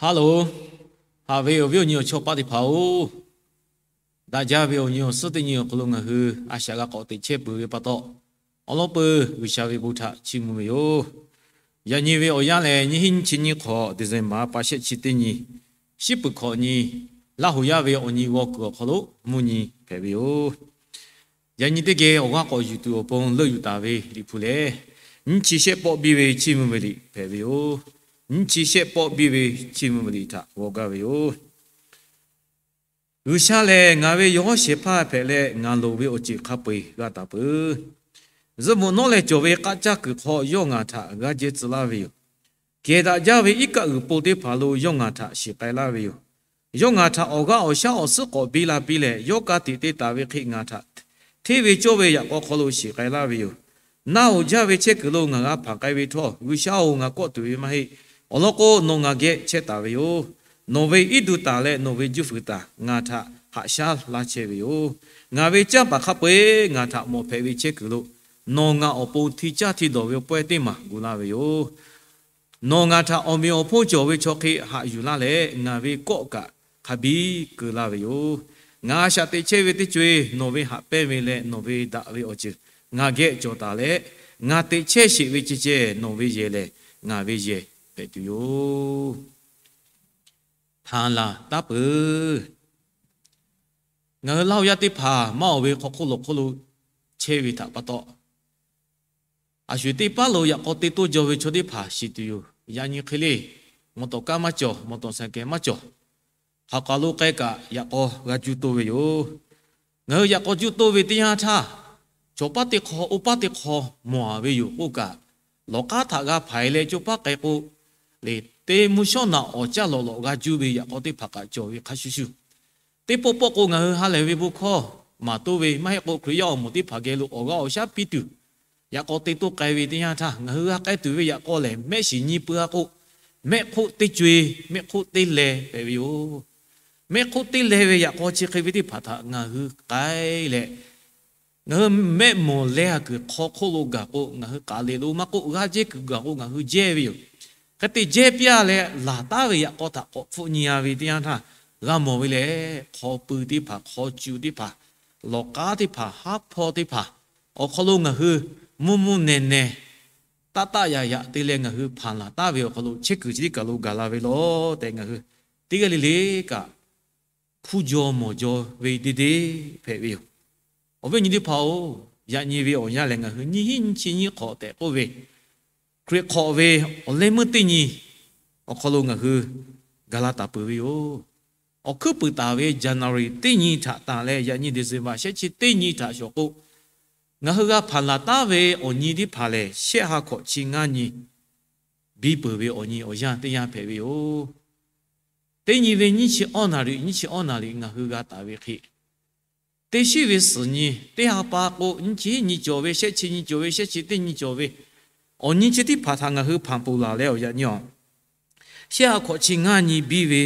Haˉ loˬ, haꞈ ve awˬ viˉ awˬ nyi awˬ chawˇ paˆ teˇ hpaˍ-oˬ, daꞈ jaˇ ve awˬ nyi awˬ suhˉ teˇ nyi awˬ hk'aw lo ngaˬ hui a shaꞈ g'a k'awꞈ teꞈ chehˇ peuˬ ve pa taw, awˬ lawn peuˬ G'uiˬsha ve bon htaꞈ chiˇ mvuh ve yoˬ. Yaꞈ nyi ve awˬ yanˇ lehˬ, nyiˇ hinˉ nyiˇ chi nyiˇ hk'awꞈ December pa shehˆ chi teˇ nyi, shiˉ peuˬ hkawꞈ nyi, Laˇ huˍ yaˇ ve awˬ nyi g'aw kuiˬ awˬ hk'aw lo mvuhˇ nyi hpehꞈ ve yoˬ. Yaꞈ nyi teˇ geh awˬ g'aˇ k'awꞈ yuˬ tuˬ awˬ pon leuˆ yuˬ taˍ ve Liꞈ hpu lehˬ, nyiˇ chi shehˆ pawˆ biˇ ve chiˇ mvuh ve liꞈ hpehꞈ ve yoˬ. Nyiˇ chi shehˆ pawˆ biˇ ve chiˇ mvuh ve liꞈ htaꞈ g'aw gaˇ ve yoˬ. G'uiˬsha lehˬ, ngaˬ ve yawˬ hawˉ shehˍ hpaˇ hpehꞈ leh, ngaˬ loˍ ve awˬ ceuˬ hk'a peu-eˬ g'a taˍ peuˬ. Zuhꞈ mvuhꞈ nawˉ leh cawˬ ve k'aˆ caˇ kuiˬ hk'aw yawˇ ngaˬ htaꞈ g'aˇ jehˇ tcuh laˇ ve yoˬ. Kehˬ daꞈ jaˇ ve iˉ kaˆ uiˍ po teˇ hpaˍ lo yawˇ ngaˬ htaꞈ shiˍ k'ai laˇ ve yoˬ. Yawˇ ngaˬ htaꞈ awˬ g'aˇ awˬ shaˉ awˬ suhˉ k'awꞈ biˇ la piˇ leh, yawˇ ka tiꞈ te taˍ ve hk'e ngaˬ htaꞈ hteˇ ve cawˇ ve yaꞈ k'aw hk'aw lo shiˍ k'ai laˇ ve yoˬ. Naˆ-oˬ, jaˇ ve chehˇ kuiˬ lo ngaˬ g'a hpanˍ k'ai ve htawˇ, G'uiˬsha-oˬ, ngaˬ kawˆ tuˬ ve maˇ heˆ. Awˬ lawn k'o, nawˬ ngaˬ geh chehˇ taˍ ve yoˬ. Nawˬ ve iˉ duˬ taˍ leh nawˬ ve juˇ fuiˍ taˍ ngaˬ htaꞈ haꞈ shaˉ laˇ chehˇ ve yoˬ. Ngaˬ ve canˇ paˍ hk'a peu-eˬ ngaˬ htaꞈ mawˬ hpehꞈ ve chehˇ kuiˬ lo, nawˬ ngaˬ awˬ pon hti caˇ hti dawˬ ve pawehˇ teˇ maˬ gu laˇ ve yoˬ. Nawˬ ngaˬ htaꞈ awˬ meꞈ awˬ hponˇ cawˬ ve chaw hk'e haꞈ yuˬ laˇ leh, ngaˬ ve kawˆ kaꞈ hk'a biˇ keu laˇ ve yoˬ. Ngaˬ a shaꞈ teꞈ chehˇ ve teˇ co-eˬ nawˬ ve haꞈ pehnˇ ve leh nawˬ ve daꞈ ve awˬ ceuˬ ngaˬ geh cawˬ taˍ leh, ngaˬ teꞈ chehˇ sheˍ ve ceh ceh nawˬ ve yehˬ lehˬ ngaˬ ve yehˬ hpehꞈ tuˬ yoˬ. Hpanˍ laˬ taˉ peuˬ. Ngaˬ hui Laˇ huˍ yaˇ teˇ hpaˍ maˇ oˬ ve hk'aw hk'oˆ lawˬ hk'oˆ lo chehˇ ve htaꞈ pa taw, a sho-eˬ teˇ paˉ lo yaꞈ k'aw te toˇ jaw ve chaw teˇ hpaˍ shiˍ tuˬ yoˬ. Yaꞈ nyi hk'e le, mawˬ tawˍ kaˇ maˇ cawˬ, mawˬ tawˍ saˍ kehˬ maˇ cawˬ, hk'aˬ k'aˬ lo k'ai kaꞈ yaꞈ k'aw g'a juˇ toˇ ve yoˬ. Ngaˬ hui yaꞈ k'aw juˇ toˇ ve teˇ yanˇ htaˇ, chaw paˉ teˇ hk'aw oˇ paˉ teˇ hk'aw mawˬ-a ve yoˬ k'oˆ kaꞈ, lawˬ k'aˉ htaꞈ g'a hpanˍ leh co paˉ k'ai k'o, le teˇ mvuhˇ shawˉ naꞈ awˍ caˇ lawꞈ lawꞈ g'a juˇ ve yaꞈ k'aw teˇ hpaˍ kaꞈ cawˬ ve hk'a shuˍ shuˍ, teˇ pawˆ pawˆ k'o ngaˬ hui ha lehˬ ve bon hkawˇ maˍ toˇ ve maˇ heˆ k'o, Hkriꞈ yaˇ awˬ moˍ teˇ hpaˍ geh lo awˬ g'aˇ awˬ shaˉ piˇ tuˬ, yaꞈ k'aw te toˇ k'ai ve teˇ yanˇ htaˇ, ngaˬ hui g'a k'ai tuˬ ve yaꞈ k'aw lehˬ mehˆ shiˍ nyi pui-a k'o, mehˆ hk'oˆ teˇ co-eˬ mehˆ hk'oˆ teˇ leh hpehꞈ ve yoˬ. Mehˆ hk'oˆ teˇ leh ve yaꞈ k'aw chi hk'e ve teˇ hpaˍ htaꞈ ngaˬ hui k'ai leh, ngaˬ hui mehˆ mawˬ leh-a kuiˬ hk'aw hk'oˆ lo gaˬ k'o ngaˬ hui k'aˍ le lo maˇ k'oˆ, g'aˇ jehˇ kuiˬ gaˬ k'o ngaˬ hui jehˇ ve yoˬ. Hk'e te jehˇ piˇ-a leh, laˬ taˉ ve yaꞈ k'aw htaꞈ k'awꞈ hpfuhˆ nyi-a ve teˇ yanˇ htaˇ, g'a mawˬ ve lehˬ, hk'aw pui teˇ hpaˍ, hk'aw cu teˇ hpaˍ, lawˬ k'aˉ teˇ hpaˍ, haˉ hpawˇ teˇ hpaˍ awˬ hk'aw lo ngaˬ hui mvuhˇ mvuhˇ nehˬ nehˬ, taˆ taˆ yaꞈ yaꞈ te leh ngaˬ hui hpanˍ laˬ taˉ ve awˬ hk'aw lo chehˇ kuiˬ chi teˇ kaˬ lo gaˬ la ve lawˬ tehꞈ, ngaˬ hui teˇ g'aˇ le le kaꞈ hpuˇ jaw mawˬ jaw ve deˇ deˇ hpehꞈ ve yoˬ. Awˬ viˉ awˬ nyi teˇ hpaˍ-oˬ, yaꞈ nyi ve awˬ yanˇ lehˬ ngaˬ hui nyiˇ hinˉ nyiˇ chi nyiˇ hk'awꞈ tehꞈ k'oˆ ve, Hkriꞈ hk'awꞈ ve awˬ leh meuˇ teˇ nyi awˬ hk'aw lo ngaˬ hui gaˬ la taˍ peuˬ ve yoˬ. Awˬ hkuiˉ puiˍ taˍ ve January teˇ nyi htaꞈ tanˬ leh yaꞈ nyi December shehˆ chi teˇ nyi htaꞈ shawˍ k'o, ngaˬ hui g'a hpanˍ laˬ taˉ ve awˬ nyi teˇ hpaˍ lehˬ, shehˆ ha hkawꞈ chi ngaˇ nyi biˇ peuˬ ve awˬ nyi awˬ yanˇ teˇ yanˇ hpehꞈ ve yoˬ. Teˇ nyi ve nyiˇ chi awˇ naˍ riꞈ, nyiˇ chi awˇ naˍ riꞈ ngaˬ hui g'a taˍ ve hk'e, teˇ shiˉ ve suhˍ nyi teˇ ha pa k'o, nyiˇ chi nyi cawˬ ve, shehˆ chi nyi cawˬ ve, shehˆ chi teˇ nyi cawˬ ve, awˬ nyi chi teˇ hpaˍ htaꞈ ngaˬ hui hpanˍ ponˬ laˬ leh awˬ yaꞈ nyi-a, shehˆ ha hkawꞈ chi ngaˇ nyi biˇ ve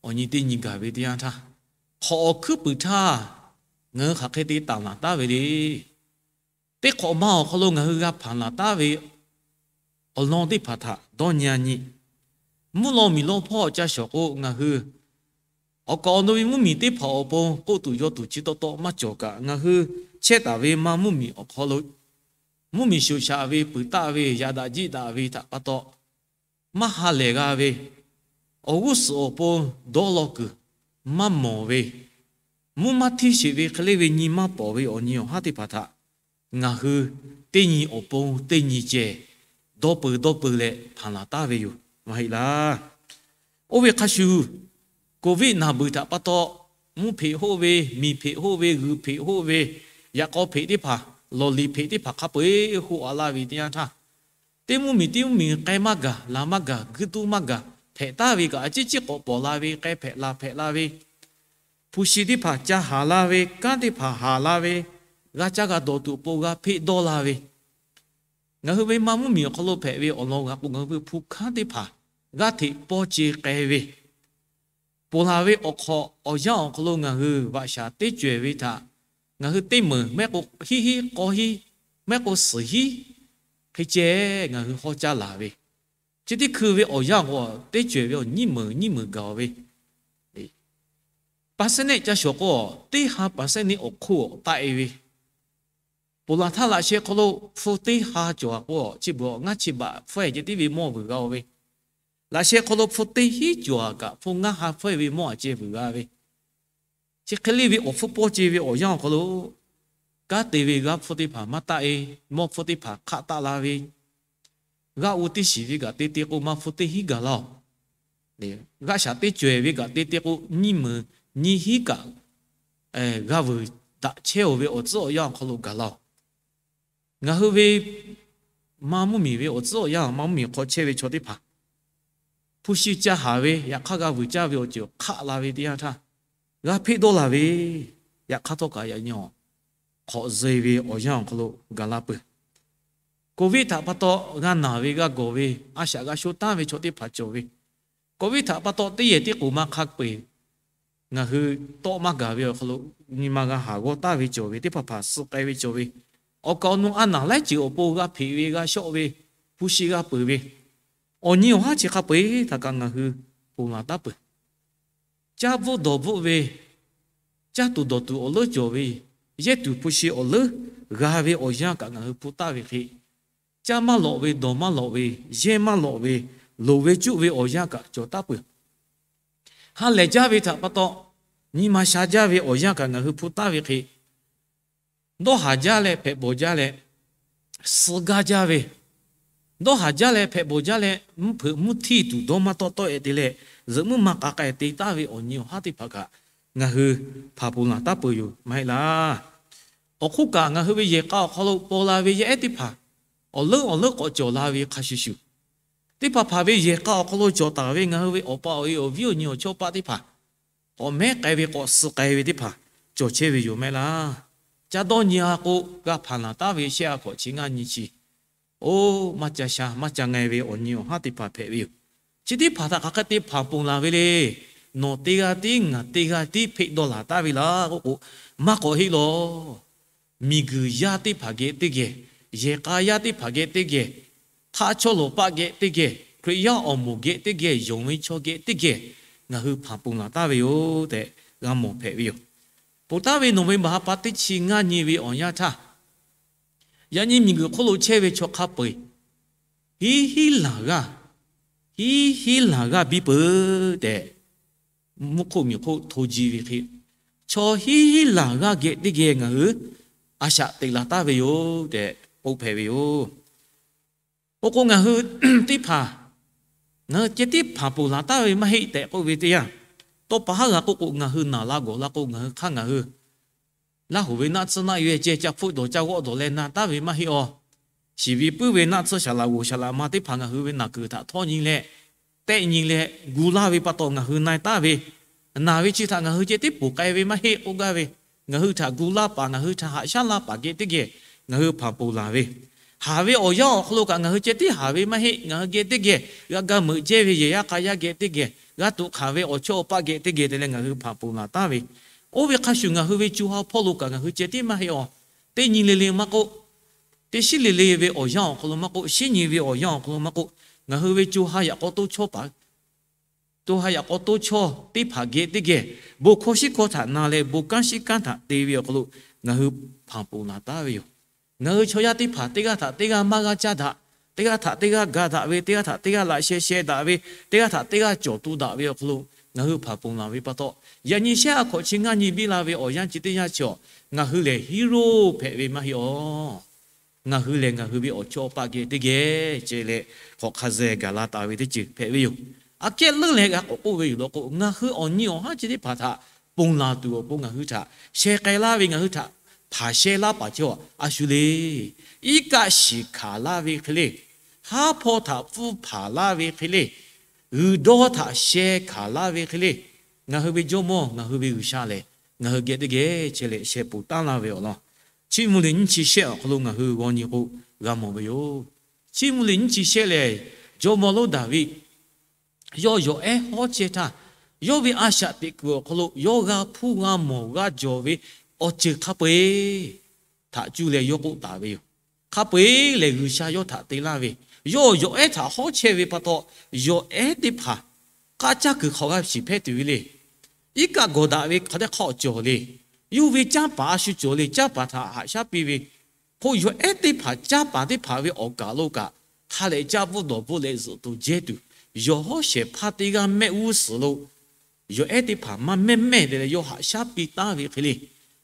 awˬ nyi teˇ nyi gaˬ ve teˇ yanˇ htaˇ, hk'awꞈ awˬ hkuiˉ puiˍ htaˇ ngaˬ hui hk'aˬ hk'e te tanˬ laˬ taˉ ve le. Teˇ hk'awꞈ ma awˬ hk'aw lo ngaˬ hui g'a hpanˍ laˬ taˉ ve awˬ lawn teˇ hpaˍ htaꞈ dawˇ nyi-a nyi. Mvuhˇ law miˬ law hpawˇ ca shawˍ k'o, ngaˬ hui awˬ kaˍ awˬ nu ve mvuhˇ miˬ teˇ hpaˍ awˬ pon k'oˆ tuˬ yaw tuˬ chi taw taw maˇ cawˬ kaꞈ, ngaˬ hui chehˇ taˍ ve ma mvuhˇ miˬ awˬ hk'aw lo mvuhˇ miˬ shoꞈ shaꞈ ve, puiˍ taˆ ve, yaꞈ daꞈ jiˆ daꞈ ve htaꞈ pa taw, maˇ ha lehˬ g'a ve, awˬ g'uˇ suhˍ awˬ pon dawˇ law kuiˬ maˇ mawˬ ve, mvuhˇ maˇ htiˇ sheˍ ve hk'e le ve nyi maˇ pawˍ ve awˬ nyi awˬ haˉ teˇ hpaˍ htaꞈ ngaˬ hui teˇ nyi awˬ pon teˇ nyi ceh dawˇ peu dawˇ peu leh hpanˍ laˬ taˉ ve yoˬ, maˇ heˆ laˇ. Oˇ ve hk'a shuˍ, Covid naˬ beuˬ htaꞈ pa taw, mvuhˇ hpeꞈ hoˆ ve, miˬ hpeꞈ hoˆ ve, g'uiˬ hpeꞈ hoˆ ve, yaꞈ k'aw hpeꞈ teˇ hpaˍ, lawˬ liꞈ hpeꞈ teˇ hpaˍ hk'a peu-eˬ hoˆ-a laˇ ve teˇ yanˇ htaˇ, teˇ mvuhˇ miˬ teˇ mvuhˇ miˬ k'ai maˇ gaˬ, laˬ maˇ gaˬ, guiˇ duˇ maˇ gaˬ, hpehꞈ taˉ ve kaꞈ a ciˉ ciˉ k'awꞈ pawˍ la ve, k'ai hpehꞈ laˬ hpehꞈ la ve, hpu shi teˇ hpaˍ ca haˍ la ve, kanˉ teˇ hpaˍ haˍ la ve, g'a caˇ g'a dawˬ tuˬ awˬ pon g'a hpeˆ dawˇ la ve, ngaˬ hui ve ma mvuhˇ miˬ awˬ hk'aw lo hpehꞈ ve awˬ lawn g'a k'o, ngaˬ hui ve hpu hkanˉ teˇ hpaˍ g'aˇ hteꞈ pawˇ ce k'ai ve, ponˬ laˬ ve awˬ hk'awꞈ awˬ yanˇ awˬ hk'aw lo ngaˬ hui vaꞈ shaˍ teˇ cawehˬ ve htaꞈ ngaˬ hui teˇ meunˍ mehˆ k'o hiˉ hiˉ k'aw hiˉ, mehˆ k'o suhˍ hiˉ hk'e ceh ngaˬ hui hawˉ caˇ laˬ ve, Chi teˇ hkui ve awˬ yanˇ k'o, teˇ cawehˬ ve awˬ nyiˇ meunˍ nyiˇ meunˍ gaˬ ve, percent neˆ ca shawˍ k'o, teˇ ha percent neˆ awˬ hk'oˆ taˆ e ve, ponˬ laˬ htaˇ laꞈ sheh hk'aw lo hpu teˇ ha cawˬ a k'o, chi beuꞈ ngaˇ chi baꞈ hpfuhˇ e ceh tiˉ ve mawˇ vuiˬ g'a-o ve, laꞈ sheh hk'aw lo hpu teˇ hinˉ cawˬ a kaꞈ hpu ngaˇ ha hpfuhˇ e ve mawˇ a ceh vuiˬ g'a ve, chi hk'e le ve awˬ hpfuhˇ pawˇ ce ve awˬ yanˇ awˬ hk'aw lo, kanˉ te ve g'aˇ hpfuhˇ teˇ hpaˍ maˇ taˆ e, mawˇ hpfuhˇ teˇ hpaˍ hk'aˆ taˆ la ve, g'aˇ u teˇ shiˍ ve kaꞈ te te k'o, maˇ hpfuhˇ teˇ hinˉ gaˬ laˇ-oˬ. G'aˇ shaˍ teˇ cawehˬ ve kaꞈ te te k'o, nyiˇ meunˍ nyiˇ hinˉ kaꞈ g'a vuiˬ daꞈ chehˇ-oˬ ve awˬ tcuhˉ awˬ yanˇ awˬ hk'aw lo gaˬ laˇ-oˬ. Ngaˬ hui ve maˇ mvuhˇ miˬ ve awˬ tcuhˉ awˬ yanˇ, maˇ mvuhˇ miˬ hk'aw chehˇ ve chaw teˇ hpaˍ, hpu shi ca haˍ ve, yaꞈ hk'aˇ g'a vuiˬ caˇ ve awˬ ceuˬ hk'aˆ la ve teˇ yanˇ htaˇ, g'a hpeˆ dawˇ laˬ ve, yaꞈ hk'aˇ htawˇ kaꞈ yaꞈ nyi awˬ hk'awꞈ ze ve awˬ yanˇ awˬ hk'aw lo gaˬ la peuˬ. Covid htaꞈ pa taw g'a naˬ ve, g'a gawˬ ve, a shaꞈ g'a sho taˉ ve chaw teˇ hpaˍ cawˬ ve, Covid htaꞈ pa taw teˇ yehˬ teˇ k'oˍ ma hk'a peu-eˬ ngaˬ hui tawˆ maˇ gaˬ ve awˬ hk'aw lo, nyi ma g'a haˍ g'awˇ taˍ ve cawˬ ve, teˇ hpaˍ hpaˍ suh k'ai ve cawˬ ve, awˬ kaˍ awˬ nu a naˬ laiˉ ceuˬ awˬ pon g'a hpeꞈ ve, g'a shawˆ ve, hpu shi g'a peuˬ ve, awˬ nyi awˬ haˉ chi hk'a peu-eˬ htaꞈ kaꞈ ngaˬ hui ponˬ laˬ taˉ peuˬ. Caˇ bvuhˆ dawˬ bvuhˆ ve, caˇ tuˬ dawˬ tuˬ awˬ leuˉ cawˬ ve, yehˇ tuˬ hpu shi awˬ leuˉ g'a ve awˬ yanˇ kaꞈ ngaˬ hui hpu taˍ ve hk'e, caˇ maˇ lawꞈ ve, dawˬ maˇ lawꞈ ve, yehˇ maˇ lawꞈ ve, loˍ ve cuˆ ve awˬ yanˇ kaꞈ cawˬ taˉ peuˬ. Ha lehˬ jaˇ ve htaꞈ pa taw, nyi ma sha jaˇ ve awˬ yanˇ kaꞈ ngaˬ hui hpu taˍ ve hk'e, dawˇ haˍ jaˇ leh hpehꞈ bawˬ jaˇ leh suh gaˇ jaˇ ve, dawˇ haˍ jaˇ leh hpehꞈ bawˬ jaˇ leh mvuhˇ hpeuꞈ mvuhˇ htiˇ tuˬ dawˇ maˇ tawˆ tawˆ e te leh, zuhꞈ muiˉ ma k'a k'ai te taˍ ve awˬ nyi awˬ haˉ teˇ hpaˍ kaꞈ ngaˬ hui hpanˍ ponˬ laˬ taˉ peuˬ yoˬ maˇ heˆ laˇ. Awˬ hk'oˆ kaꞈ ngaˬ hui ve yehˬ k'a awˬ hk'aw lo paw la ve yaˇ ehˉ teˇ hpaˍ awˬ leuˉ awˬ leuˉ k'awꞈ cawˬ la ve hk'a shuˍ shuˍ, teˇ hpaˍ hpaˍ ve yehˬ k'a awˬ hk'aw lo cawˬ taˍ ve ngaˬ hui ve awˬ pa awˬ e awˬ viˉ awˬ nyi awˬ chawˇ paˆ teˇ hpaˍ, k'awꞈ mehˉ k'ai ve k'awꞈ suh k'ai ve teˇ hpaˍ cawˬ chehˇ ve yoˬ mehˆ laˇ. Caˇ dawˇ nyi a k'o, g'a hpanˍ laˬ taˉ ve shehˆ a hkawꞈ chi ngaˇ nyi chi, oˇ maˇ ca sha maˇ ca ngeh ve awˬ nyi awˬ haˉ teˇ hpaˍ hpehꞈ ve yoˬ. Chi teˇ hpaˍ htaꞈ hk'aˬ hk'e te hpanˍ ponˬ laˬ ve le. Nawˬ teˇ g'aˇ tiˉ ngaˬ teˇ g'aˇ tiˉ hpeˆ dawˇ laˬ taˉ ve laˇ k'oˆ k'o, maˇ k'awꞈ heˆ lawˬ. Miˬguiˬ yaˇ teˇ hpaˍ geh teˇ geh, yehˬ k'a yaˇ teˇ hpaˍ geh teˇ geh, hk'aˆ chawˇ lawˬ paˆ geh teˇ geh, Hkriꞈ yaˇ awˬ moˍ geh teˇ geh, yonˍ ve chaw geh teˇ geh, ngaˬ hui hpanˍ ponˬ laˬ taˉ ve yoˬ tehꞈ g'a mawˬ hpehꞈ ve yoˬ. Ponˬ taˍ ve nawˬ ve maˍ ha pa teˇ chi ngaˇ nyi ve awˬ yanˇ htaˇ, yaꞈ nyi miˬguiˬ hk'oˆ lo chehˇ ve chaw hk'a peu-eˬ hiˉ hiˉ laˬ g'aˇ, hiˉ hiˉ laˬ g'aˇ biˇ peuˬ tehꞈ, mvuhˇ hk'oˆ miˬ hk'oˆ hto ji ve hk'e, chaw hiˉ hiˉ laˬ g'aˇ geh teˇ geh ngaˬ hui a shaꞈ teꞈ laˬ taˍ ve yoˬ tehꞈ k'oˆ hpehꞈ ve yoˬ. K'o k'o ngaˬ hui teˇ hpaˍ, ngaˬ hui ceh tiˉ hpanˍ ponˬ laˬ taˍ ve maˇ heˆ tehꞈ k'oˆ ve teˇ yanˇ, tawˇ pa haˉ g'a k'oˆ k'o, ngaˬ hui naˬ la gawˬ la k'o, ngaˬ hui hk'aˇ ngaˬ hui Laˇ hoꞈ ve naˆ tsuhˇ naˆ yawehˇ ceh ca hpfuhˆ dawˬ ca g'awˆ dawˬ leh na taˍ ve maˇ heˆ awˬ. Shiˍ ve puiˉ ve naˆ tsuhˇ saˍ laꞈ g'oˍ saˍ laꞈ ma teˇ hpaˍ ngaˬ hui ve naˬ kuiˬ htaꞈ htawˇ nyi leh, tehˆ nyi leh, gu laˇ ve pa taw ngaˬ hui na taˍ ve, naˬ ve chi htaꞈ ngaˬ hui ceh tiˉ ponˬ k'ai ve maˇ heˆ k'oˆ gaˇ ve, ngaˬ hui htaꞈ gu laˇ paˍ, ngaˬ hui htaꞈ haꞈ shaˉ laˇ paˍ geh teˇ geh ngaˬ hui hpanˍ ponˬ laˬ ve, haˍ ve awˬ yanˇ awˬ hk'aw lo kaꞈ ngaˬ hui ceh tiˉ haˍ ve maˇ heˆ, ngaˬ hui geh teˇ geh g'a ga meuꞈ jehˇ ve yehˬ yaˇ k'a yaˇ geh teˇ geh, g'a tuꞈ hkanˍ ve awˬ chawˇ awˬ paˆ geh teˇ geh te leh ngaˬ hui hpanˍ ponˬ laˬ taˍ ve, oˇ ve hk'a shuˍ ngaˬ hui ve co ha hpawˇ lo kaꞈ ngaˬ hui ceh tiˉ maˇ heˆ awˬ. Teˇ nyi le le maˇ k'oˆ, teˇ shiˉ le le ve awˬ yanˇ awˬ hk'aw lo maˇ k'oˆ, shiˉ nyi ve awˬ yanˇ awˬ hk'aw lo maˇ k'oˆ, ngaˬ hui ve co ha yaꞈ k'aw toˇ chawˇ paˍ, co ha yaꞈ k'aw toˇ chawˇ teˇ hpaˍ geh teˇ geh, bon hkawˇ shiˉ hkawˇ htaꞈ na leh bon kanˉ shiˉ kanˉ htaꞈ te ve awˬ hk'aw lo ngaˬ hui hpanˍ ponˬ laˬ taˍ ve yoˬ. Ngaˬ hui chaw yaˇ teˇ hpaˍ teˇ g'aˇ htaꞈ teˇ g'aˇ maˇ g'aˇ caˇ daꞈ, teˇ g'aˇ htaꞈ teˇ g'aˇ ga daꞈ ve, teˇ g'aˇ htaꞈ teˇ g'aˇ laꞈ sheh sheh daꞈ ve, teˇ g'aˇ htaꞈ teˇ g'aˇ cawˬ tu daꞈ ve awˬ hk'aw lo ngaˬ hui hpanˍ ponˬ laˬ ve pa taw, yaꞈ nyi shehˆ a hkawꞈ chi ngaˇ nyi biˇ la ve awˬ yanˇ chi teˇ yanˇ chi awˬ, ngaˬ hui lehˬ hiˉ roˆ hpehꞈ ve maˇ heˆ awˬ. Ngaˬ hui lehˬ ngaˬ hui ve awˬ chawˇ awˬ paˆ geh teˇ geh ceh leh, hk'awꞈ hk'a zeh gaˬ la taˍ ve teˇ ceuˬ hpehꞈ ve yoˬ. Aꞈ kehˉ leuˉ leh g'a k'awꞈ k'oˆ ve yoˬ law k'o, ngaˬ hui awˬ nyi awˬ haˉ chi teˇ hpaˍ htaꞈ ponˬ laˬ tuˬ awˬ pon ngaˬ hui htaꞈ sheh k'ai laˇ ve, ngaˬ hui htaꞈ hpanˍ sheh laˇ paˍ chi a shu le. Iˉ kaˆ shiˍ hkanˍ laˇ ve hk'e le, haˉ hpawˇ htaꞈ pfuhˇ hpanˍ laˇ ve hk'e le, g'uiˬ dawˇ htaꞈ sheh hkanˍ laˇ ve hk'e le, ngaˬ hui ve Jawˇmawˇ, ngaˬ hui ve G'uiˬsha lehˬ ngaˬ hui geh teˇ geh chehˇ leh sheh ponˬ taˉ laˇ ve awˬ lawn, Chiˇ mvuh liꞈ nyiˇ chi shehˆ awˬ hk'aw lo ngaˬ hui g'aw nyi k'o g'a mawˬ ve yoˬ. Chiˇ mvuh liꞈ nyiˇ chi shehˆ lehˬ, jawˇmawˇ lonˉ Daˍviˆ yawˇ yawˬ ehˉ hawˉ chehˇ htaˇ, yawˇ ve a shaꞈ teꞈ kuiˬ awˬ hk'aw lo yawˇ g'a hpuˇ g'a mawˬ g'a jawˬ ve awˬ ceuˬ hk'a peu-eˬ htaꞈ cuˇ leh yawˇ k'oˆ taˍ ve yoˬ. Hk'a peu-eˬ lehˬ, G'uiˬsha yawˇ htaꞈ te laˇ ve, yawˇ yawˬ ehˉ htaꞈ hawˉ chehˇ ve pa taw, yawˬ ehˉ teˇ hpaˍ k'aˆ caˇ kuiˬ hk'awꞈ g'a shiˍ hpehˇ tuˬ ve le. Iˉ kaˆ gawˬ daꞈ ve hk'aˬ htaˇ hk'aˆ cawˬ le. Yawˇ ve canˇ paˍ a shu cawˬ le. Canˇ paˍ htaꞈ haꞈ shaˉ piˇ ve, k'o yawˬ ehˉ teˇ hpaˍ, canˇ paˍ teˇ hpaˍ ve awˬ kaˍ lo kaꞈ hk'a lehˬ caˇ bvuhˆ dawˬ bvuhˆ leh zuhꞈ tuˬ jehˇ tuˬ, yawˬ hawˉ shehˍ hpaˇ teˇ g'aˇ mehˆ g'uˇ suhˍ lo yawˬ ehˉ teˇ hpaˍ maˇ mehˇ mehˇ te leh yawˇ haꞈ shaˉ piˇ taˉ ve hk'e le.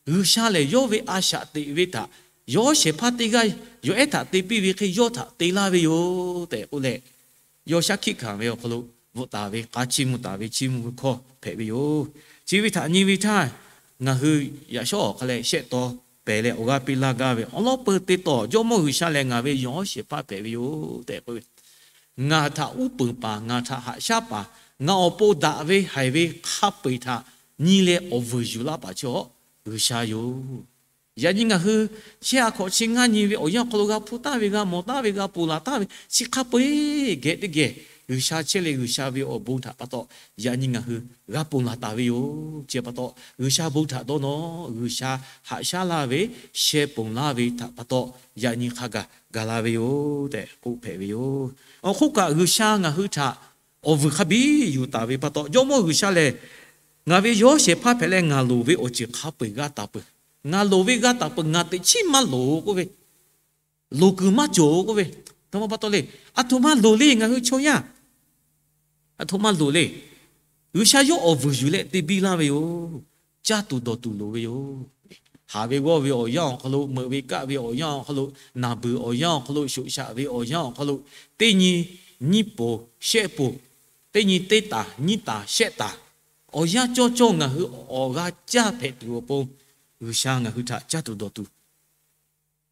G'uiˬsha lehˬ, yawˇ ve a shaꞈ teꞈ ve htaꞈ yawˬ hawˉ shehˍ hpaˇ teˇ g'aˇ yawˬ ehˉ htaꞈ te piˇ ve hk'e yawˇ htaꞈ te laˇ ve yoˬ tehꞈ k'oˆ leh, yawˇ shaˉ hkiˆ hkanˍ ve awˬ hk'aw lo bvuhꞈ taˍ ve k'a chiˇ mvuh taˍ ve chiˇ mvuh ve hkawˇ hpehꞈ ve yoˬ. Chi ve htaꞈ nyi ve htaˇ, ngaˬ hui yaꞈ shawˉ awˬ hk'a leh shehˆ taw pehˍ leh awˬ g'aˇ piˇ laˇ gaˇ ve awˬ lawn peuˬ teˇ taw, Jawˇmawˇ G'uiˬsha lehˬ ngaˬ ve yawˬ hawˉ shehˍ hpaˇ hpehꞈ ve yoˬ tehꞈ k'oˆ ve, ngaˬ htaꞈ uˉ peunˍ paˍ, ngaˬ htaꞈ haꞈ shaˉ paˍ, ngaˬ awˬ pon daꞈ ve haiˬ ve hk'a peu-eˬ htaꞈ nyi leh awˬ vuiˬ yuˬ laˇ paˍ chi awˬ G'uiˬsha yoˬ. Yaꞈ nyi ngaˬ hui chehˇ a hk'awꞈ chi ngaˇ nyi ve awˬ yanˇ awˬ hk'aw lo g'a hpuˇ taˍ ve, g'a mawˬ taˍ ve, g'a ponˬ laˬ taˍ ve chi hk'a peu-eˬ geh teˇ geh G'uiˬsha chehˇ leh G'uiˬsha ve awˬ bon htaꞈ pa taw yaꞈ nyi ngaˬ hui g'a ponˬ laˬ taˍ ve yoˬ. Chi pa taw G'uiˬsha bon htaꞈ dawˇ nawˬ, G'uiˬsha haꞈ shaˉ laˇ ve, sheh ponˬ laˇ ve htaꞈ pa taw yaꞈ nyi hk'a gaˬ gaˬ la ve yoˬ tehꞈ k'oˆ hpehꞈ ve yoˬ. Awˬ hk'oˆ kaꞈ G'uiˬsha ngaˬ hui htaꞈ awˬ vuiˬ hk'a biˇ yuˬ taˍ ve pa taw, Jawˇmawˇ G'uiˬsha lehˬ ngaˬ ve yawˬ hawˉ shehˍ hpaˇ hpehꞈ leh ngaˬ loˍ ve awˬ ceuˬ hk'a peu-eˬ g'a taˍ peuˬ. Ngaˬ loˍ ve g'a taˍ peuˬ, ngaˬ teꞈ chiˉ maˇ loˍ k'oˆ ve, loˍ kuiˬ maˇ cawˬ k'oˆ ve, aˬ htoꞈ ma pa taw le. Aˬ htoꞈ ma loˍ le ngaˬ hui chaw yaˇ. Aˬ htoꞈ ma loˍ le. G'uiˬsha yawˇ awˬ vuiˬ yuˬ leh te biˇ laˇ ve yoˬ. Caˇ tuˬ dawˬ tuˬ loˍ ve yoˬ. Haˍ ve g'awˇ ve awˬ yanˇ awˬ hk'aw lo, meuꞈ ve kaˆ ve awˬ yanˇ awˬ hk'aw lo, naˬ beuˬ awˬ yanˇ awˬ hk'aw lo, shoꞈ shaꞈ ve awˬ yanˇ awˬ hk'aw lo, teˇ nyi nyiˇ poˬ shehˆ poˬ, teˇ nyi teˇ taˍ nyiˇ taˍ shehˆ taˍ, awˬ yanˇ cawˇ cawˇ ngaˬ hui awˬ g'a caˇ hpehꞈ tuˬ awˬ pon, G'uiˬsha ngaˬ hui htaꞈ caˇ tuˬ dawˬ tuˬ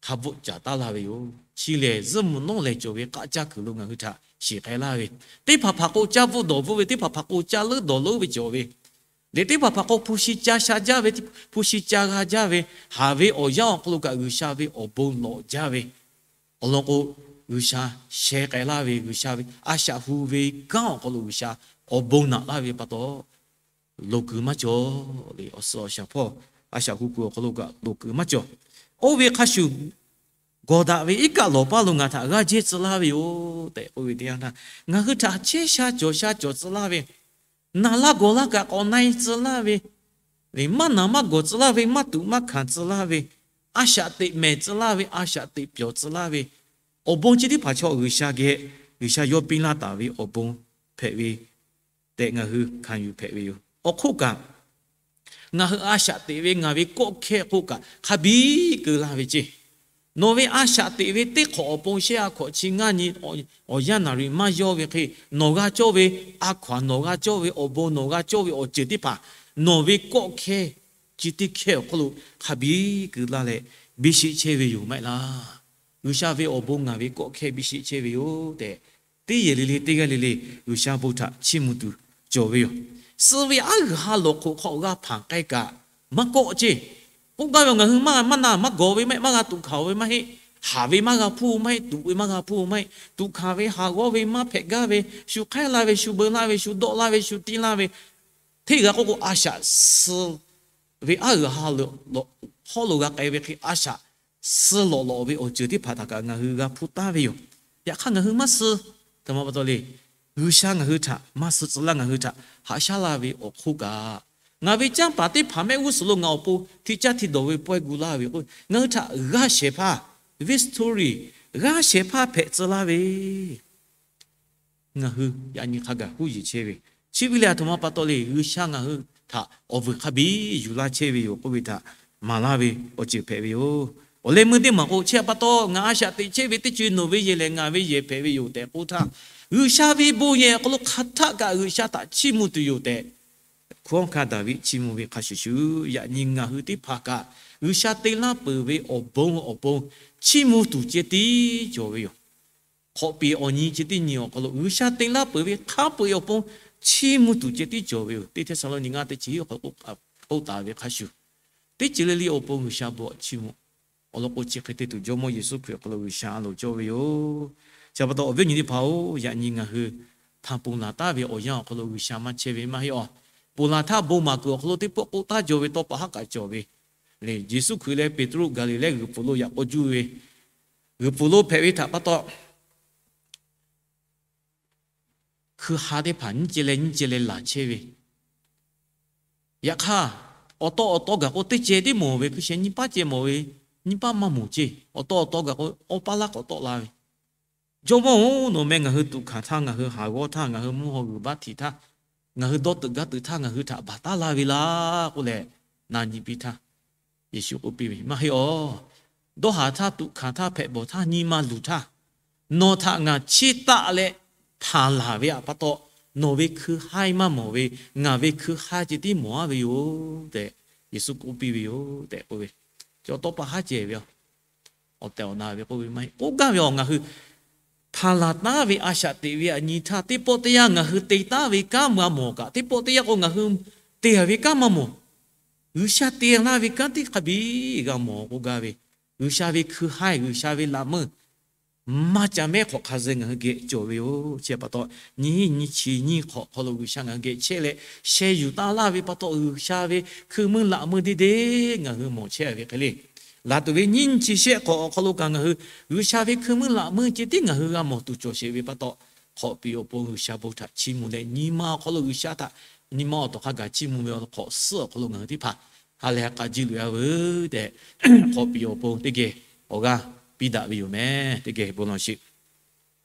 hk'a bvuhˆ caˍ taˉ laˇ ve yoˬ. Chi lehˬ zuhˆ mvuhˇ nawˉ leh cawˬ ve k'aˆ caˇ kuiˬ lo ngaˬ hui htaꞈ shiˍ k'ai laˇ ve, teˇ hpaˍ hpaˍ k'o caˇ bvuhˆ dawˬ bvuhˆ ve, teˇ hpaˍ hpaˍ k'o caˇ leuˉ dawˬ leuˉ ve cawˬ ve, leh teˇ hpaˍ hpaˍ k'o hpu shi ca sha jaˇ ve, hpu shi ca g'a jaˇ ve, haˍ ve awˬ yanˇ awˬ hk'aw lo kaꞈ G'uiˬsha ve awˬ bon lawꞈ jaˇ ve, awˬ lawn k'o, G'uiˬsha sheh k'ai laˇ ve, G'uiˬsha ve a shaꞈ hu ve kanˉ awˬ hk'aw lo G'uiˬsha awˬ bon naꞈ laˇ ve pa taw, loˍ kuiˬ maˇ cawˬ le. Awˬ suhˍ awˬ shaˍ hpawˇ a shaꞈ hu kuiˬ awˬ hk'aw lo kaꞈ loˍ kuiˬ maˇ cawˬ. Oˇ ve hk'a shuˍ, gawˬ daꞈ ve iˉ kaˆ lawˬ paˇ lo ngaˬ htaꞈ g'aˇ jehˇ tcuh laˇ ve yoˬ tehꞈ k'oˆ ve teˇ yanˇ htaˇ, ngaˬ hui htaꞈ chehˇ sha cawˬ sha cawˬ tcuh laˇ ve, naˬ laˇ gawˬ laˇ kaꞈ k'awꞈ na-e tcuh laˇ ve, maˇ naˬ maˇ gawˬ tcuh laˇ ve, maˇ tuꞈ maˇ hkanˍ tcuh laˇ ve, a shaꞈ teꞈ mehˍ tcuh laˇ ve, a shaꞈ teꞈ pyawˬ tcuh laˇ ve, awˬ bon chi teˇ hpaˍ chaw G'uiˬsha geh, G'uiˬsha yawˇ piˇ laˇ taˍ ve awˬ bon hpehꞈ ve tehꞈ ngaˬ hui hkanˍ yuˬ hpehꞈ ve yoˬ. Awˬ hk'oˆ kaꞈ, ngaˬ hui a shaꞈ teꞈ ve ngaˬ ve kawˆ hkehˇ k'oˆ kaꞈ hk'a biˇ keu laˇ ve ceˇ. Nawˬ ve a shaꞈ teꞈ ve teˇ hk'awꞈ awˬ pon shehˇ a hkawꞈ chi ngaˇ nyi awˬ yanˇ naˍ riˍ maˇ yawˇ ve hk'e, nawˬ g'a cawˇ ve a hkaw anˬ, nawˬ g'a cawˇ ve awˬ bon, nawˬ g'a cawˇ ve awˬ ceuˬ teˇ hpaˍ, nawˬ ve kawˆ hkehˇ chi teˇ hkehˇ awˬ hk'oˆ lo hk'a biˇ keu laˇ leh biˇ sheˆ chehˇ ve yoˬ maˇ heˆ laˇ. G'uiˬsha ve awˬ bon ngaˬ ve kawˆ hkehˇ biˇ sheˆ chehˇ ve yoˬ tehꞈ, teˇ yehˬ le le teˇ g'aˇ le le G'uiˬsha bon htaꞈ chiˇ mvuh tuˬ cawˬ ve yoˬ. Suh ve aˉ g'uiˬ ha lawˬ hk'oꞈ hk'aw g'a hpanˍ k'ai kaꞈ maˇ kawˆ ceˇ. K'oˆ gaˇ ve, ngaˬ hui maˇ maˇ na maˇ gawˬ ve maˇ heˆ, maˇ g'a tuꞈ hkanˍ ve maˇ heˆ, haˍ ve maˇ g'a hpuˇ maˇ heˆ, tuꞈ ve maˇ g'a hpuˇ maˇ heˆ, tuꞈ hkanˍ ve haˍ g'awˇ ve maˇ hpehꞈ gaˇ ve, shu hk'aiˉ laˇ ve, shu beu laˇ ve, shu dawˆ laˇ ve, shu tiˇ laˇ ve, hteˇ g'a k'oˆ k'o a shaꞈ suh ve aˉ g'uiˬ ha lawˬ hk'aw lo g'a k'ai ve hk'e a shaꞈ suh lawꞈ lawꞈ ve awˬ ceuˬ teˇ hpaˍ htaꞈ kaꞈ ngaˬ hui g'a hpuˇ taˍ ve yoˬ. Yaꞈ hk'aˇ ngaˬ hui maˇ suh. Aˬ htoꞈ ma pa taw le. G'uiˬsha ngaˬ hui htaꞈ maˇ suh tcuh laˇ, ngaˬ hui htaꞈ haꞈ shaˉ laˇ ve awˬ hk'oˆ kaꞈ, ngaˬ ve canˇ paˍ teˇ hpaˍ mehˆ g'uˇ suhˍ lo ngaˬ awˬ pon hti caˇ hti dawˬ ve pawehˇ gu laˇ ve k'o, ngaˬ hui htaꞈ g'aˇ shehˍ hpaˇ, victory, g'aˇ shehˍ hpaˇ hpehꞈ tcuh laˇ ve ngaˬ hui yaꞈ nyi hk'a gaˬ huˉ yeˬ chehˇ ve, chi ve lehˬ aˬ htoꞈ ma pa taw le. G'uiˬsha ngaˬ hui htaꞈ awˬ vuiˬ hk'a biˇ yuˬ laˇ chehˇ ve yoˬ k'oˆ ve htaꞈ maˍ laˇ ve awˬ ceuˬ hpehꞈ ve yoˬ. Awˬ leh meuˇ teˇ maˬ k'o, chi pa taw ngaˬ a shaꞈ teꞈ chehˇ ve teˇ co e nawˬ ve yehˬ leh ngaˬ ve yehˬ hpehꞈ ve yoˬ tehꞈ k'oˆ htaˇ, G'uiˬsha ve bon yehˬ awˬ hk'aw lo hk'aˬ htaˆ kaꞈ G'uiˬsha htaꞈ chiˇ mvuh tuˬ yoˬ tehꞈ, hkunˉ hawˉ hkanˇ Daˍviˆ chiˇ mvuh ve hk'a shuˍ shuˍ, yaꞈ nyi ngaˬ hui teˇ hpaˍ kaꞈ G'uiˬsha te laˇ peuˬ ve awˬ bon awˬ pon chiˇ mvuh tuˬ ceh tiˉ cawˬ ve yoˬ. Hk'awꞈ piˍ awˬ nyi ceh tiˉ nyi awˬ hk'aw lo G'uiˬsha te laˇ peuˬ ve hk'a peu-eˬ awˬ pon chiˇ mvuh tuˬ ceh tiˉ cawˬ ve yoˬ. Teˇ Hteˇsaˍlawˇniˆ ngaˇ teˇ chi hiˉ awˬ hk'aw lo k'oˆ taˍ ve hk'a shuˍ, teˇ ceuˬ le le awˬ pon G'uiˬsha bon chiˇ mvuh. Awˬ lawn k'o, chi hk'e te tuˬ Jawˇmawˇ Yeˍsuˆ Hkriꞈ awˬ hk'aw lo G'uiˬsha a loˍ cawˇ ve yoˬ. Chi pa taw awˬ viˉ awˬ nyi teˇ hpaˍ-oˬ, yaꞈ nyi ngaˬ hui htaꞈ ponˬ laˬ taˍ ve awˬ yanˇ awˬ hk'aw lo G'uiˬsha maˇ chehˇ ve maˇ heˆ awˬ. Ponˬ laˬ htaˇ bon maˍ kuiˬ awˬ hk'aw lo teˇ pawˆ k'oˆ taˍ jaw ve tawˇ pa haˉ kaꞈ cawˬ ve le. Yeˍsuˆ Hkriꞈ leh Peˍtruˆ Gaˍliˍlehˇ g'uiˬ pfuhˍ lo yaꞈ k'aw juˇ ve g'uiˬ pfuhˍ lo hpehꞈ ve htaꞈ pa taw, hkui ha teˇ hpaˍ nyiˇ ceh leh nyiˇ ceh leh laˬ chehˇ ve. Yaꞈ hk'aˇ, awˬ taw awˬ taw gaˬ k'o, teˇ ceh tiˉ mawˬ ve hkui sheh nyiˇ paˉ ceh mawˬ ve, nyiˇ paˉ maˇ mawˬ ceˇ. Awˬ taw awˬ taw gaˬ k'o, awˬ paˇ laˇ k'awꞈ tawˆ la ve. Jawˇmawˇ-oˬ, nawˬ meh ngaˬ hui tuꞈ hkanˍ htaˇ, ngaˬ hui haˍ g'awˇ htaˇ, ngaˬ hui mvuhˇ haw g'uiˬ baˆ htiꞈ htaˇ, ngaˬ hui dawˇ teuꞈ gaˇ teuꞈ htaˇ ngaˬ hui htaꞈ baˬ taˉ laˇ ve laˇ k'oˆ leh, na nyi piˇ htaˇ, Yeˍsuˆ k'oˆ piˇ ve, Maˇ heˆ awˬ. Dawˇ haˍ htaˇ, tuꞈ hkanˍ htaˇ, hpehꞈ bawˬ htaˇ, nyi ma luˬ htaˇ, nawˬ htaꞈ ngaˬ chiˇ taˆ leh hpanˍ laˬ ve htaꞈ pa taw, nawˬ ve hkui haiˇ maˇ mawˬ ve, ngaˬ ve hkui haiˇ ceh tiˉ mawˬ aˉ ve yoˬ tehꞈ, Yeˍsuˆ k'oˆ piˇ ve yoˬ tehꞈ k'oˆ ve. Chi awˬ tawˇ pa haˉ ceh ve yoˬ. Awˬ tehˬ awˬ na ve k'oˆ ve maˇ heˆ. K'oˆ gaˇ ve awˬ, ngaˬ hui hpanˍ laˬ taˉ ve a shaꞈ teꞈ ve aꞈ nyi htaˇ, teˇ pawˆ teˇ yanˇ ngaˬ hui te taˉ ve kanˉ maˇ mawˬ kaꞈ, teˇ pawˆ teˇ yanˇ k'o ngaˬ hui te taˍ ve kanˉ maˇ mawˬ. G'uiˬsha te laˇ ve kanˉ teˇ hk'a biˇ g'a mawˬ k'oˆ gaˇ ve. G'uiˬsha ve hkui haiˇ, G'uiˬsha ve laꞈ meuˇ maˇ ca mehˉ hk'awꞈ hk'a zuh ngaˬ hui geh cawˬ ve yoˬ. Chi pa taw, nyiˇ hinˉ nyiˇ chi nyiˇ hk'awꞈ awˬ hk'aw lo G'uiˬsha ngaˬ hui geh chehˇ leh, sheh yuˬ taˉ laˇ ve pa taw, G'uiˬsha ve hkui meuˇ laꞈ meuˇ deˇ deˇ ngaˬ hui mawˬ chehˇ ve hk'e le. Laˬ tuˬ ve nyiˇ hinˉ nyiˇ chi shehˆ hk'awꞈ awˬ hk'aw lo kaꞈ ngaˬ hui G'uiˬsha ve hkui meuˇ laꞈ meuˇ ceh tiˉ ngaˬ hui g'a mawˬ tuˬ cawˬ sheˍ ve pa taw, hk'awꞈ piˍ awˬ pon G'uiˬsha bon htaꞈ chiˇ mvuh leh, nyi ma awˬ hk'aw lo G'uiˬsha htaꞈ nyi ma awˬ tawˬ hk'a gaˬ chiˇ mvuh ve awˬ hk'awꞈ suhˉ awˬ hk'aw lo ngaˬ hui teˇ hpaˍ ha lehˬ ha k'a jiˇ loꞈ-e a veuˬ tehꞈ, hk'awꞈ piˍ awˬ pon teˇ geh awˬ g'aˇ piˇ daꞈ ve yoˬ meh. Teˇ geh bon lawˬ sheˍ.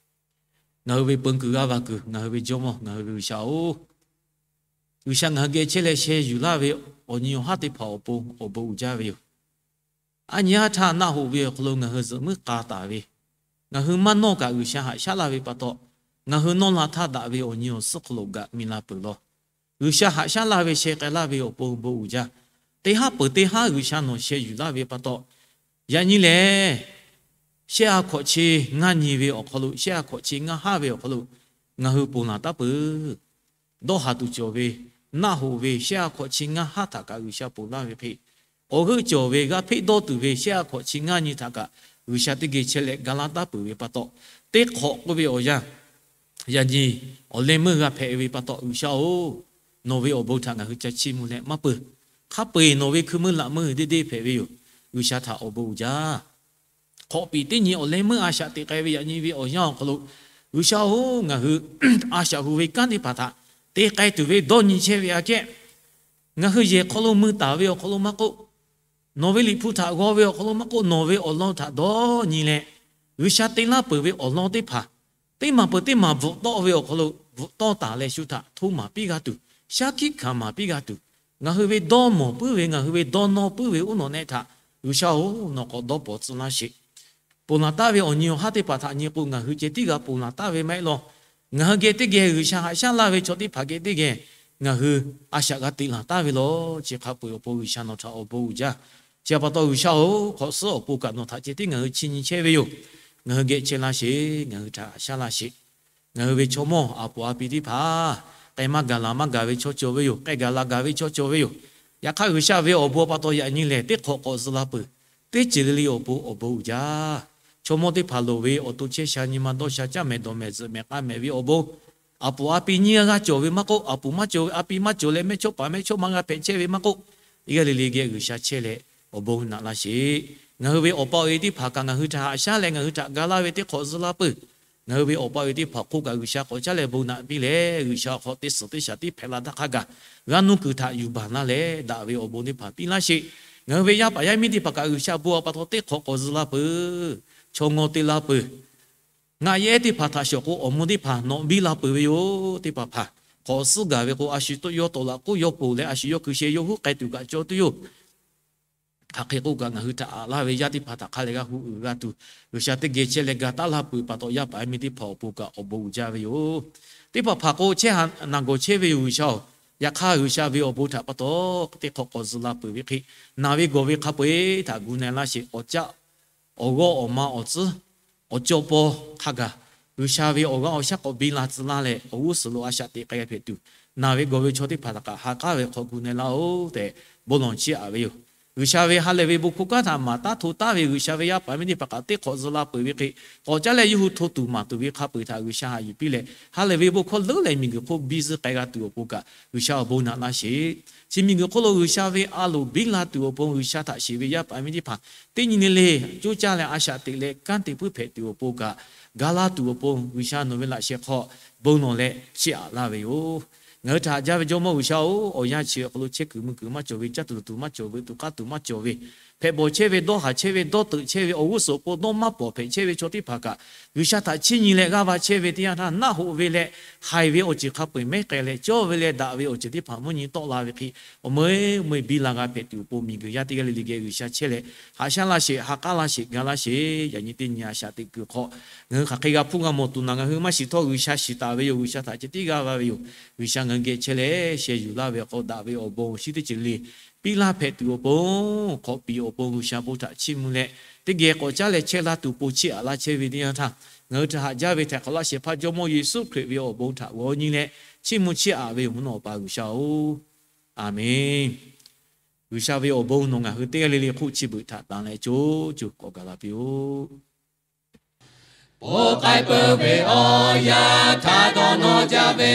Ngaˬ hui ve peun kuiˬ g'aˇ va kuiˬ, ngaˬ hui ve Jawˇmawˇ, ngaˬ hui ve G'uiˬsha-oˬ, G'uiˬsha ngaˬ hui geh chehˇ leh sheh yuˬ laˇ ve awˬ nyi awˬ haˉ teˇ hpaˍ awˬ pon awˬ bon uiˍ jaˇ ve yoˬ. Aˉ nyi aˉ htaˇ naˆ hoꞈ ve awˬ hk'aw lo ngaˬ hui zuhꞈ muiˉ k'a taˍ ve, ngaˬ hui maˇ nawˇ kaꞈ G'uiˬsha haꞈ shaˉ laˇ ve pa taw, ngaˬ hui nawˇ la htaˇ daꞈ ve awˬ nyi awˬ suhˉ hk'aw lo gaꞈ mi la peuˬ law. G'uiˬsha haꞈ shaˉ laˇ ve sheh k'ai laˇ ve awˬ pon bon uiˍ jaˇ. Teˇ haˉ peuˬ teˇ haˉ G'uiˬsha nawˬ sheh yuˬ laˇ ve pa taw, yaꞈ nyi lehˬ, shehˆ ha hkawꞈ chi ngaˇ nyi ve awˬ hk'aw lo, shehˆ ha hkawꞈ chi ngaˇ haˉ ve awˬ hk'aw lo ngaˬ hui ponˬ laˬ taˉ peuˬ. Dawˇ haˍ tuˬ cawˬ ve, naˆ hoꞈ ve shehˆ ha hkawꞈ chi ngaˇ haˉ htaꞈ kaꞈ G'uiˬsha ponˬ laˇ ve hk'e, awˬ g'euˆ cawˬ ve g'a hpeˆ dawˇ tuˬ ve shehˆ ha hkawꞈ chi ngaˇ nyi htaꞈ kaꞈ G'uiˬsha teˇ geh chehˇ leh ga laˇ taˉ peuˬ ve pa taw, teˇ hk'awꞈ k'oˆ ve awˬ yanˇ, yaꞈ nyi awˬ leh meuˇ g'a hpehꞈ ve pa taw, G'uiˬsha-oˬ, nawˬ ve awˬ bon htaꞈ ngaˬ hui ca chiˇ mvuh leh maˇ peuˬ. Hk'a peu-eˬ nawˬ ve hkui meuˇ laꞈ meuˇ deˇ deˇ hpehꞈ ve yoˬ. G'uiˬsha htaꞈ awˬ bon uiˍ jaˇ. Hk'awꞈ piˍ teˇ nyi awˬ leh meuˇ a shaꞈ teꞈ k'ai ve yaꞈ nyi ve awˬ yanˇ awˬ hk'aw lo, G'uiˬsha-oˬ, ngaˬ hui a shaꞈ hu ve kanˉ teˇ hpaˍ htaꞈ te k'ai tuˬ ve dawˇ nyi chehˇ ve aꞈ kehˉ, ngaˬ hui yehˬ hk'aw lo mui taˍ ve awˬ hk'aw lo maˇ k'oˆ, nawˬ ve Liꞈ hpu htaꞈ g'aw ve awˬ hk'aw lo maˇ k'oˆ, nawˬ ve awˬ lawn htaꞈ dawˇ nyi leh, G'uiˬsha te laˇ peuˬ ve awˬ lawn teˇ hpaˍ, teˇ maˬ peuˬ teˇ maˬ bvuhꞈ tawˆ ve awˬ hk'aw lo bvuhꞈ tawˆ taˍ leh, shu htaꞈ htoˇ maˍ piˇ g'a tuˬ, shaˉ hkiˆ hkanˍ maˍ piˇ g'a tuˬ, ngaˬ hui ve dawˇ mawˬ puiˉ ve, ngaˬ hui ve dawˇ nawˇ puiˉ ve uˉ nawꞈ nehˆ htaꞈ G'uiˬsha-oˬ, nawˬ k'awꞈ dawˇ pawnˍ tcuh laˇ sheˍ. Ponˬ laˬ taˍ ve awˬ nyi awˬ haˉ teˇ hpaˍ htaꞈ nyi k'o, ngaˬ hui ceh tiˉ g'a ponˬ laˬ taˍ ve maˇ heˆ law. Ngaˬ hui geh teˇ geh G'uiˬsha haꞈ shaˉ laˇ ve chaw teˇ hpaˍ geh teˇ geh ngaˬ hui a shaꞈ g'a teꞈ laˬ taˍ ve law. Chi hk'a peu-eˬ awˬ pon G'uiˬsha nawˬ htaꞈ awˬ bon uiˍ jaˇ. Chi pa taw G'uiˬsha-oˬ, hk'awꞈ suhˉ awˬ pon kaꞈ nawˬ htaꞈ ceh tiˉ ngaˬ hui chiˇ nyi chehˇ ve yoˬ. Ngaˬ hui geh chehˇ laˇ sheˍ. Ngaˬ hui htaꞈ haꞈ shaˉ laˇ sheˍ. Ngaˬ hui ve chaw mawˇ a puˍ a pi teˇ hpaˍ, k'ai maˇ gaˬ laˬ maˇ gaˬ ve chaw cawˬ ve yoˬ. K'ai gaˬ laˬ gaˬ ve chaw cawˬ ve yoˬ. Yaꞈ hk'aˇ, G'uiˬsha ve awˬ bon pa taw yaꞈ nyi lehˬ, teˇ hk'awꞈ k'awꞈ zuh la peuˬ. Teˇ ceuˬ le le awˬ pon awˬ bon uiˍ jaˇ. Chaw mawˇ teˇ hpaˍ loˍ ve awˬ to chehˇ sha nyi ma dawˇ sha caˇ mehˍ dawˬ mehˍ zuhꞈ mehˍ k'a mehˍ ve awˬ bon, a puˍ a pi nyiˇ g'aˇ cawˬ ve maˇ k'oˆ, a puˍ maˇ cawˬ ve, a pi maˇ cawˬ leh mehˇchawˇ paˍ mehˇchawˇma g'a hpehꞈ chehˇ ve maˇ k'oˆ, teˇ g'aˇ le le geh G'uiˬsha chehˇ leh awˬ bon naꞈ laˇ sheˍ. Ngaˬ hui ve awˬ pa awˬ e teˇ hpaˍ kaꞈ ngaˬ hui htaꞈ haꞈ shaˉ leh ngaˬ hui htaꞈ ga laˇ ve teˇ hk'awꞈ zuh la peuˬ. Ngaˬ hui ve awˬ pa awˬ e teˇ hpaˍ hk'oˆ kaꞈ G'uiˬsha k'awꞈ caˉ leh bon naꞈ piˇ leh, G'uiˬsha awˬ hk'aw teˇ suhˍ teˇ shaˍ tiˉ hpehꞈ la htaˇ hk'a gaˬ, g'aˇ nuˇ kuiˬ htaꞈ yuˬ baˬ laˇ leh daꞈ ve awˬ bon teˇ hpaˍ piˇ laˇ sheˍ. Ngaˬ hui ve yaˇ paˍ yaˇ miˇ teˇ hpaˍ kaꞈ G'uiˬsha bon awˬ pa taw teˇ hk'awꞈ k'awꞈ zuh la peuˬ. Chaw ngaw te la peuˬ. Ngaˬ yehˉ teˇ hpaˍ htaꞈ shawˍ k'o, awˬ mvuh teˇ hpaˍ nawꞈ biˇ la peuˬ ve yoˬ. Teˇ hpaˍ hpaˍ hk'awꞈ suhˉ gaˬ ve k'o, a shu toˆ yawˇ tawˍ laꞈ k'oˆ yawˇ ponˬ leh, a shu yawˇ hkui sheh yawˇ huˉ k'ai tuˬ kaꞈ cawˬ tuˬ yoˬ. Hk'aˬ hk'e k'oˆ kaꞈ, ngaˬ hui htaꞈ aꞈ laˇ ve yaˇ teˇ hpaˍ htaꞈ hk'a lehˬ g'a hu uiˍ g'a tuˬ, G'uiˬsha teˇ geh chehˇ leh ga taˉ laˇ peuˬ pa taw, yaˇ paˍ yaˇ miˇ teˇ hpaˍ awˬ pon kaꞈ awˬ bon uiˍ jaˇ ve yoˬ. Teˇ hpaˍ hpaˍ k'o, chehˇ ha naˬ gawˬ chehˇ ve yoˬ G'uiˬsha-oˬ. Yaꞈ hk'aˇ, G'uiˬsha ve awˬ bon htaꞈ pa taw teˇ hk'awꞈ k'awꞈ zuh la peuˬ ve hk'e, naˬ ve gawˬ ve hk'a peu-eˬ htaꞈ gu na laˇ sheˍ. Awˬ caˆ awˬ g'awˇ awˬ ma awˬ tcuhˉ awˬ cawˇ paw hk'a gaˬ, G'uiˬsha ve awˬ g'aˇ awˬ shaˉ k'awꞈ biˇ la tcuh laˇ leh, awˬ g'uˇ suhˍ lo a shaꞈ teꞈ k'ai hpehꞈ tuˬ, naˬ ve gawˬ ve chaw teˇ hpaˍ htaꞈ kaꞈ ha k'aˉ ve hk'aw gu na laˇ-oˬ tehꞈ bon lawˬ chiˇ aꞈ ve yoˬ. G'uiˬsha ve ha lehˬ ve bon hkawˇ kanˉ htaꞈ maˍ taˉ hto taˉ ve G'uiˬsha ve yaˇ paˍ miˇ teˇ hpaˍ kaꞈ teˇ hk'awꞈ zuh la peuˬ ve hk'e, k'awꞈ caˉ leh yawˇ hui hto tuˬ maˍ tuˬ ve hk'a peu-eˬ htaꞈ G'uiˬsha haꞈ yuˬ piˇ leh, ha lehˬ ve bon hkawˇ leuˉ leh miˬguiˬ hk'oˆ biˇ zuhˆ k'ai g'a tuˬ awˬ pon kaꞈ G'uiˬsha awˬ bon naꞈ laˇ sheˍ. Chi miˬguiˬ hk'oˆ lo G'uiˬsha ve a loˍ biˇ la tuˬ awˬ pon G'uiˬsha htaꞈ sheˍ ve yaˇ paˍ miˇ teˇ hpaˍ teˇ nyi le le coˇ caˇ leh a shaꞈ teꞈ leh kanˉ te puiˉ hpehꞈ tuˬ awˬ pon kaꞈ ga laˇ tuˬ awˬ pon G'uiˬsha nawˬ ve laꞈ sheh hk'aw bon lawˬ leh chiˇ aꞈ laˇ ve yoˬ. Ngaˬ hui htaꞈ haꞈ jaˇ ve Jawˇmawˇ G'uiˬsha-oˬ, awˬ yanˇ chi awˬ hk'aw lo chehˇ kuiˬ mui kuiˬ maˇ cawˬ ve, caˇ tuˬ tuˬ maˇ cawˬ ve, tuꞈ k'aˉ tuˬ maˇ cawˬ ve, hpehꞈ bawˬ chehˇ ve, dawˇ haˍ chehˇ ve, dawˇ teuꞈ chehˇ ve, awˬ g'uˇ suhˍ awˬ pon dawˇ maˇ pawˍ hpehꞈ chehˇ ve chaw teˇ hpaˍ kaꞈ, G'uiˬsha htaꞈ chiˇ nyi leh g'aˇ va chehˇ ve teˇ yanˇ htaˇ, naˆ hoꞈ ve leh haiˬ ve awˬ ceuˬ hk'a peu-eˬ mehˉ k'ai leh, cawˇ ve leh daꞈ ve awˬ ceuˬ teˇ hpaˍ mvuhˇ nyi tawˆ la ve hk'e, awˬ meuˇ meuˇ biˇ la g'a hpehꞈ tuˬ awˬ pon miˬguiˬ yaˇ teˇ g'aˇ le le geh G'uiˬsha chehˇ leh, haꞈ shaˉ laˇ sheˍ, ha k'aˉ laˇ sheˍ, ga laˇ sheˍ. Yaꞈ nyi teˇ nyi a shaꞈ teꞈ kuiˬ hk'aw, ngaˬ hui hk'aˬ hk'e g'a hpuˇ g'a mawˬ tuˬ naˬ, ngaˬ hui maˇ shiˍ htawˇ G'uiˬsha shiˍ taˍ ve yoˬ. G'uiˬsha htaꞈ ceh tiˉ g'aˇ va ve yoˬ. G'uiˬsha ngaˬ hui geh chehˇ leh sheh yuˬ laˇ ve awˬ hk'aw daꞈ ve awˬ bon awˬ shinˉ teˇ ceuˬ le piˇ laˇ hpehꞈ tuˬ awˬ pon, hk'awꞈ piˍ awˬ pon G'uiˬsha bon htaꞈ chiˇ mvuh leh, teˇ geh k'awꞈ caˉ leh chehˇ laˇ tuˬ pon chiˇ aꞈ laˇ chehˇ ve teˇ yanˇ htaˇ, ngaˬ hui htaꞈ haꞈ jaˇ ve htaiˍ hk'awꞈ laˇ shehˍ hpaˇ Jawˇmawˇ Yeˍsuˆ Hkriꞈ ve awˬ bon htaꞈ g'aw nyi leh chiˇ mvuh chiˇ aꞈ ve yoˬ mvuhˇ naw Awˬ pa G'uiˬsha-oˬ, Aˍmenˬ. G'uiˬsha ve awˬ bon nawˬ ngaˬ hui teˇ g'aˇ le le hk'oˆ chi beuꞈ htaꞈ tanˍ leh co co k'awꞈ gaˬ la piˇ-oˆ. Bon k'ai peuˬ ve awˬ yanˇ htaꞈ dawˇ nawˇ jaˇ ve,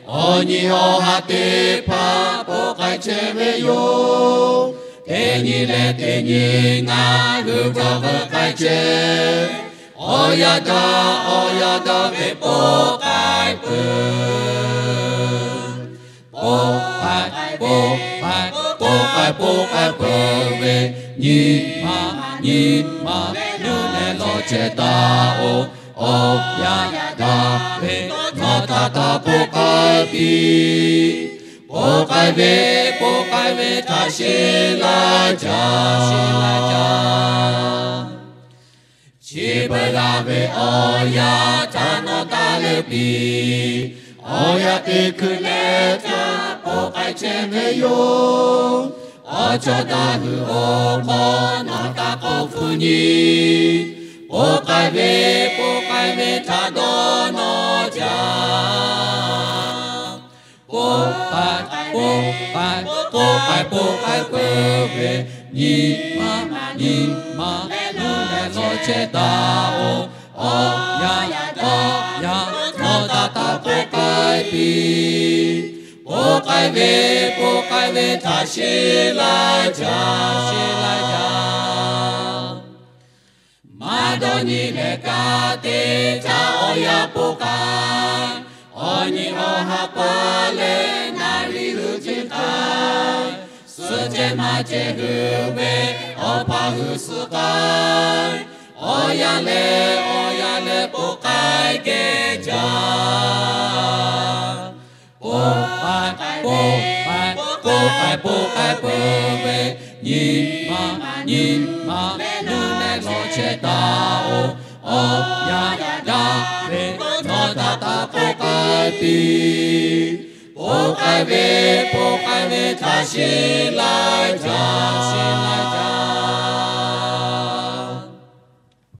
awˬ nyi awˬ ha teˇ hpaˍ bon k'ai chehˇ ve yoˬ. Teˇ nyi leh teˇ nyi ngaˬ hui cawˬ ve k'ai chehˇ, awˬ yanˇ daꞈ awˬ yanˇ daꞈ ve bon k'ai peuˬ. Bon k'ai, bon k'ai, bon k'ai, bon k'ai peuˬ ve, nyi ma nyi ma leuˉ leh lawˬ chehˇ taˍ-oˬ. Awˬ yanˇ daꞈ ve nawˬ htaꞈ taˇ bon k'ai piˇ. Bon k'ai ve, bon k'ai ve htaꞈ sheˍ laˇ jaˇ, sheˍ laˇ jaˇ. Chi beuꞈ la ve awˬ yanˇ htaꞈ nawˬ taˇ leuˉ piˇ. Awˬ yanˇ teˇ hkui leh htaˇ bon k'ai chehˇ ve yoˬ. Awˬ chawˇ daꞈ hui awˬ hk'aw nawˬ taˇ k'awꞈ hpu nyi. Bon k'ai ve, bon k'ai ve htaꞈ dawˇ nawˇ jaˇ. Bon k'ai, bon k'ai, bon k'ai, bon k'ai peuˬ ve, nyi ma nyi ma leuˉ leh lawˬ chehˇ taˍ-oˬ. Awˬ yanˇ awˬ yanˇ nawˬ htaꞈ taˇ bon k'ai piˇ. Bon k'ai ve, bon k'ai ve htaꞈ sheˍ laˇ jaˇ, sheˍ laˇ jaˇ. Maˇ dawˇ nyi leh ka te htaˇ awˬ yanˇ bon k'ai, awˬ nyi awˬ ha pa leh naˍ riˍ hui ceh k'ai, suh ceh maˇ ceh hui ve awˬ pa hui suh k'ai, awˬ yanˇ leh awˬ yanˇ leh bon k'ai geh jaˇ. Bon k'ai, bon k'ai, bon k'ai, bon k'ai peuˬ ve, nyi ma nyi ma leuˉ leh lawˬ chehˇ taˍ-oˬ. Awˬ yanˇ daꞈ ve nawˬ htaꞈ taˇ bon k'ai piˇ. Bon k'ai ve, bon k'ai ve htaꞈ sheˍ laˇ jaˇ, sheˍ laˇ jaˇ.